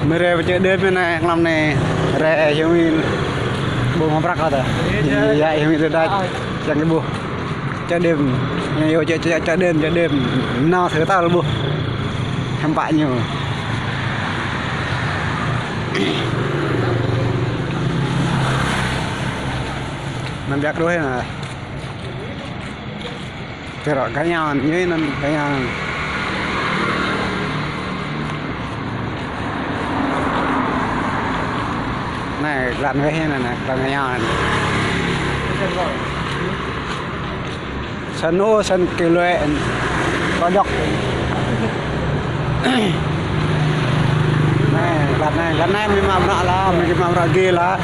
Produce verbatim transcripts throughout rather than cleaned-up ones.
Mơ̆ rai pơ chợ đêm anai, lăm anai, rai hiam in ƀu hmâo prăk ôh ta. Yă, hiam in đơđa, čang kơ ƀuh. Chợ đêm, ñu yua chợ, chợ, chợ đêm, chợ đêm, nao thử tao ƀuh. Hiam pă ñu. Anăm biă đuaĭ anai. Tơrŏ gah ñu anŭn, ñu anŭn gah ñu anŭn. Anai, glan weh anai, anai, glan gah ñu anŭn. Săn ôh, săn kơ lue, kơ dŏk. Anai, glan anai, glan anai mơ̆ mă bruă lah, mơ̆ mă bruă gih lah.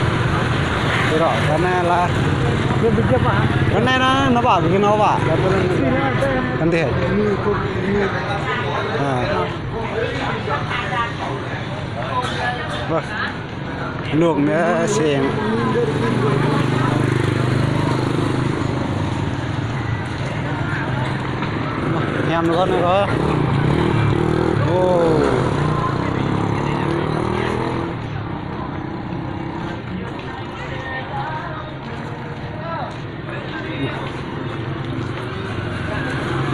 Tơrŏ, glan anai lah. Glan anai lah, nao pă, gih nao pă. Glan anai. Ha. Wah. Lông mơ̆ seng. Hiam anŭn kơ anai kơ. Ơ.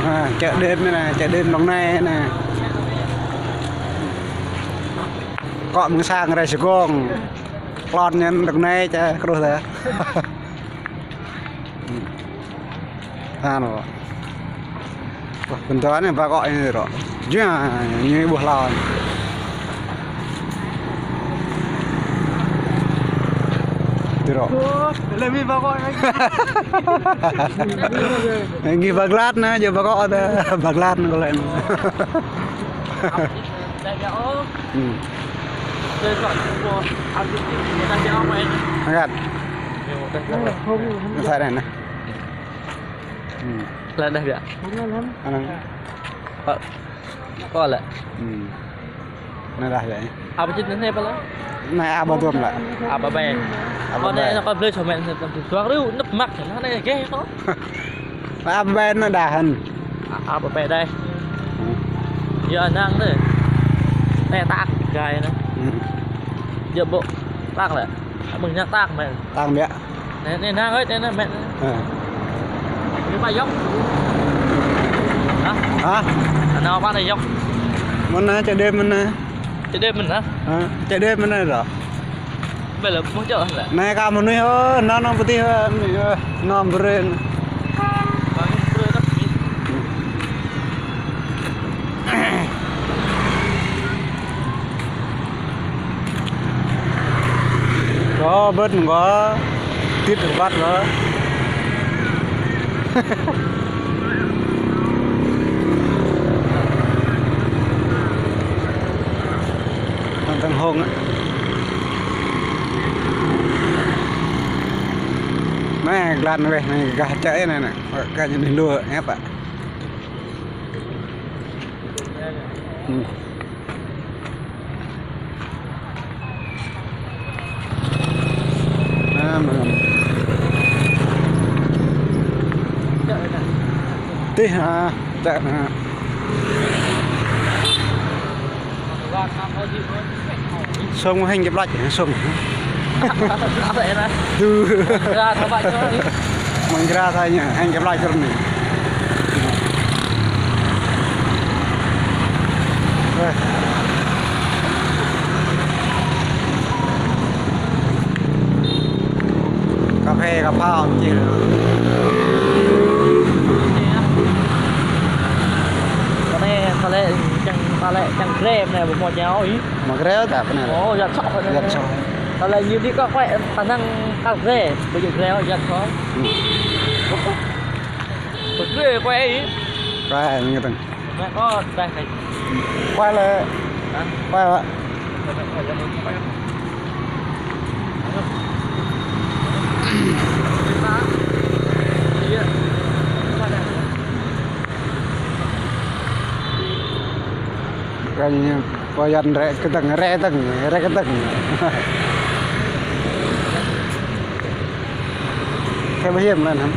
Ha, chợ đêm anai, chợ đêm Đồng Nai anai. Kŏ mơ̆ng sang rai Sài Gòn. Klon ñu Đồng Nai čă kơđuh ta. Anŭn. Wah, pơtô anai ba kŏ anai rŏ. Jua, ñu ƀuh laih. Tui rŏ. Ơ, lĕ mĭn ba kŏ anai. Gih ba glan anai, jua ba kŏ ta. Ba glan kơ lĕ. Hmm. Angkat. Sa anai anai. Hmm. Lăi đah biă. Anŭn. Kơ, kơ lĕ. Hmm. Anai đah biă. Apa čit anai pơlă? Anai apa tuăm lĕ? Apa ƀai? Apa ƀai? Kơ anai kơ blơi čô mĕn, tuăm riu, năp măk, anai geh kơ. Apa ƀai anai đah anŭn? Apa ƀai đah. Hmm. Yua anŭn tơ. Anai tak gai anai. Hmm. Yua ƀu tak lĕ. Mơ̆ng ñu tak mĕn. Tak biă. Anai, anai, anai, ơi, anai, anai, mĕn. Ha. Anai pă yŏk. Hă? Hă? Anai pă anai yŏk. Mơ̆n anai, chợ đêm mơ̆n anai. Chợ đêm mơ̆n hă? Ha, chợ đêm mơ̆n anai rŏ. Ƀơi lĕ, mơ̆ng čŏ lĕ. Anai kơ mơnuih, ơ, anŭn, anŭn pơtih, ơ, anai, ơ, anŭn brơi. Bang brơi tăp. Kơ bơ̆t mơ̆ng kơ, tĭt rơbat kơ. Anŭn tơ̆ng hông. Anai, glan weh, anai, gah čă anai, anai. Gah ñu anai lu, ngă pă. Hmm. Anŭn, anŭn. Tih, ha, čă, ha. Sông hên kơ plăč, sông. Dư. Mơ̆ng Gra thoi ñu, hên kơ plăč rơni. Ơ. Cà phê, cà phao, chi. Kơ anai, kơ lĕ, čang, kơ lĕ, čang Gra anai, ƀu hmâo jao ih. Hmâo Gra ta, pơ anai. Ơ, yua čŏ pơ anai. Yua čŏ. Kơ lĕ ñu đĭ kơ kuai, ta năng kơ Gra, ƀu djơ̆ Gra, yua čŏ. Hmm. Kơ Gra kuai ih. Kuai, ñu tơ̆ng. Kuai lĕ. Hă? Kuai lĕ. Kơ ñu pơyăn rĕ kơdơ̆ng, rĕ kơdơ̆ng, rĕ kơdơ̆ng. Kơ ƀu hiam lĕ anŭn.